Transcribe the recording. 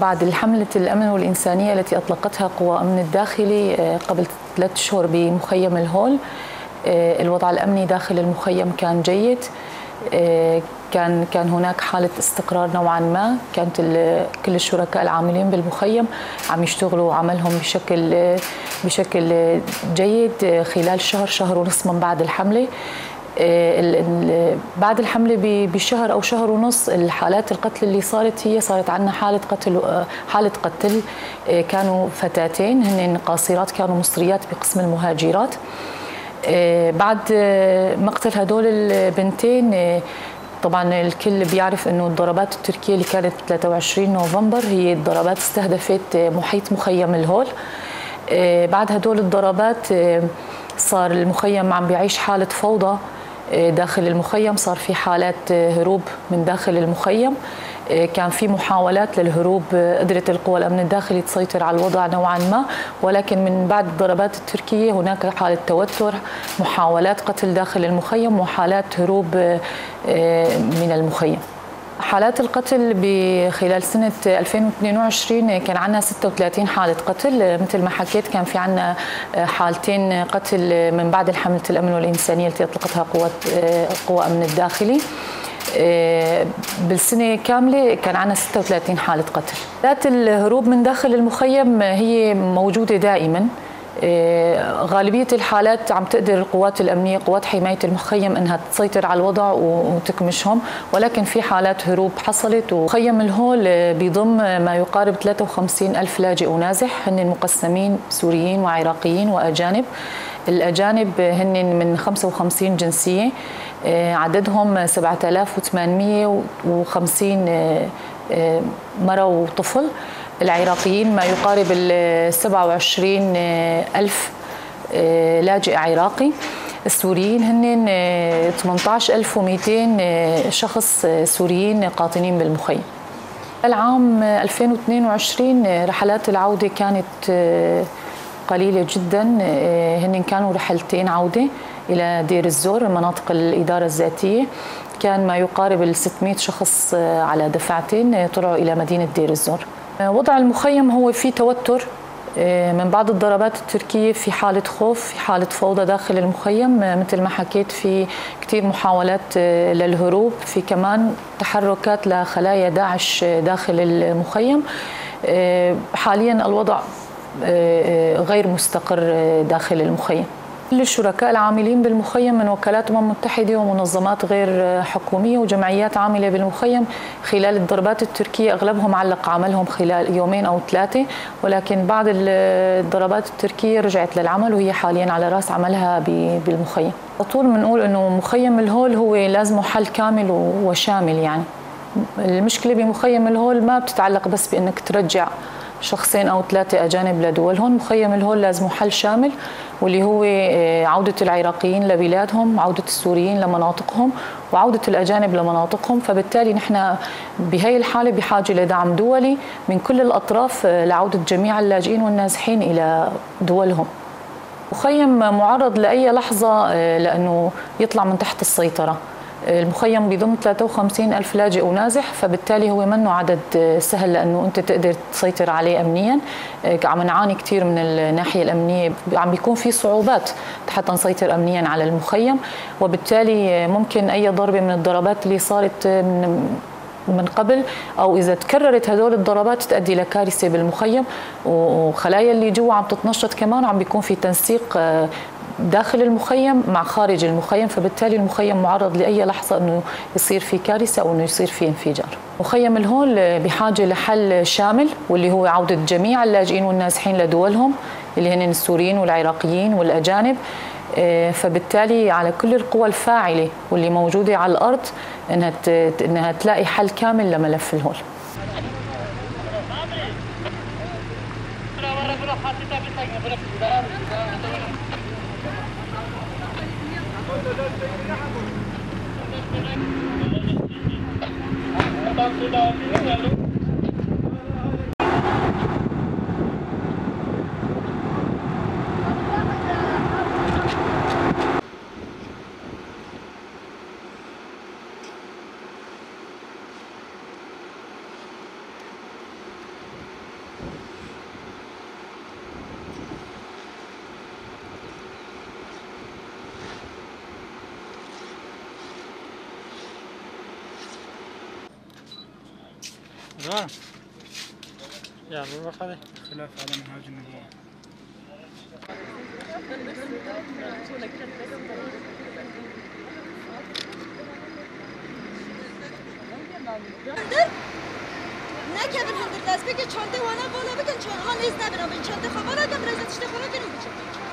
بعد الحملة الأمن والإنسانية التي أطلقتها قوى أمن الداخلي قبل 3 أشهر بمخيم الهول، الوضع الأمني داخل المخيم كان جيد، كان هناك حالة استقرار نوعا ما، كانت كل الشركاء العاملين بالمخيم عم يشتغلوا عملهم بشكل جيد خلال شهر، شهر ونص من بعد الحملة. بعد الحملة بشهر أو شهر ونص الحالات القتل اللي صارت، هي صارت عندنا حالة قتل، كانوا فتاتين هن قاصرات، كانوا مصريات بقسم المهاجرات. بعد مقتل هدول البنتين طبعا الكل بيعرف انه الضربات التركية اللي كانت 23 نوفمبر هي الضربات استهدفت محيط مخيم الهول. بعد هدول الضربات صار المخيم عم بيعيش حالة فوضى داخل المخيم، صار في حالات هروب من داخل المخيم، كان في محاولات للهروب، قدرت القوى الأمن الداخلي تسيطر على الوضع نوعا ما، ولكن من بعد الضربات التركية هناك حالة توتر، محاولات قتل داخل المخيم وحالات هروب من المخيم. حالات القتل بخلال سنة 2022 كان عندنا 36 حالة قتل، مثل ما حكيت كان في عندنا حالتين قتل من بعد حملة الأمن والإنسانية التي أطلقتها قوى أمن الداخلي. بالسنة كاملة كان عندنا 36 حالة قتل. حالات الهروب من داخل المخيم هي موجودة دائما، غالبية الحالات عم تقدر القوات الأمنية، قوات حماية المخيم، أنها تسيطر على الوضع وتكمشهم، ولكن في حالات هروب حصلت. ومخيم الهول بيضم ما يقارب 53 ألف لاجئ ونازح، هن مقسمين سوريين وعراقيين وأجانب. الأجانب هن من 55 جنسية، عددهم 7850 مرة وطفل. العراقيين ما يقارب 27 ألف لاجئ عراقي. السوريين هن 18200 شخص سوريين قاطنين بالمخيم. العام 2022 رحلات العودة كانت قليلة جدا، هن كانوا رحلتين عودة إلى دير الزور مناطق الإدارة الذاتية، كان ما يقارب 600 شخص على دفعتين طلعوا إلى مدينة دير الزور. وضع المخيم هو في توتر من بعض الضربات التركية، في حالة خوف، في حالة فوضى داخل المخيم، مثل ما حكيت في كثير محاولات للهروب، في كمان تحركات لخلايا داعش داخل المخيم. حاليا الوضع غير مستقر داخل المخيم. كل الشركاء العاملين بالمخيم من وكالات أمم متحدة ومنظمات غير حكومية وجمعيات عاملة بالمخيم خلال الضربات التركية أغلبهم علق عملهم خلال يومين أو 3، ولكن بعد الضربات التركية رجعت للعمل وهي حاليا على رأس عملها بالمخيم. طول بنقول إنه مخيم الهول هو لازمه حل كامل وشامل، يعني المشكلة بمخيم الهول ما بتتعلق بس بإنك ترجع شخصين أو 3 أجانب لدولهم. مخيم الهول لازم حل شامل، واللي هو عودة العراقيين لبلادهم، عودة السوريين لمناطقهم، وعودة الأجانب لمناطقهم. فبالتالي نحن بهي الحالة بحاجة لدعم دولي من كل الأطراف لعودة جميع اللاجئين والنازحين إلى دولهم. مخيم معرض لأي لحظة لأنه يطلع من تحت السيطرة. المخيم بيضم 53 ألف لاجئ ونازح، فبالتالي هو منه عدد سهل لأنه أنت تقدر تسيطر عليه أمنيا. عم نعاني كثير من الناحية الأمنية، عم بيكون في صعوبات حتى نسيطر أمنيا على المخيم، وبالتالي ممكن أي ضربة من الضربات اللي صارت من قبل أو إذا تكررت هدول الضربات تؤدي لكارثة بالمخيم، وخلايا اللي جوا عم تتنشط كمان، وعم بيكون في تنسيق داخل المخيم مع خارج المخيم، فبالتالي المخيم معرض لأي لحظة أنه يصير في كارثة أو أنه يصير في انفجار. مخيم الهول بحاجة لحل شامل، واللي هو عودة جميع اللاجئين والنازحين لدولهم اللي هن السوريين والعراقيين والأجانب. فبالتالي على كل القوى الفاعلة واللي موجودة على الأرض إنها تلاقي حل كامل لملف الهول. لا يلا روح عليه. خلاف على منهاج النبوة. نکبن هندر دست بگه چانته وانا بالا بکن چون ها نیز نبینم این چانته خواه بالا کم رزت شده خواه کنیم بچه.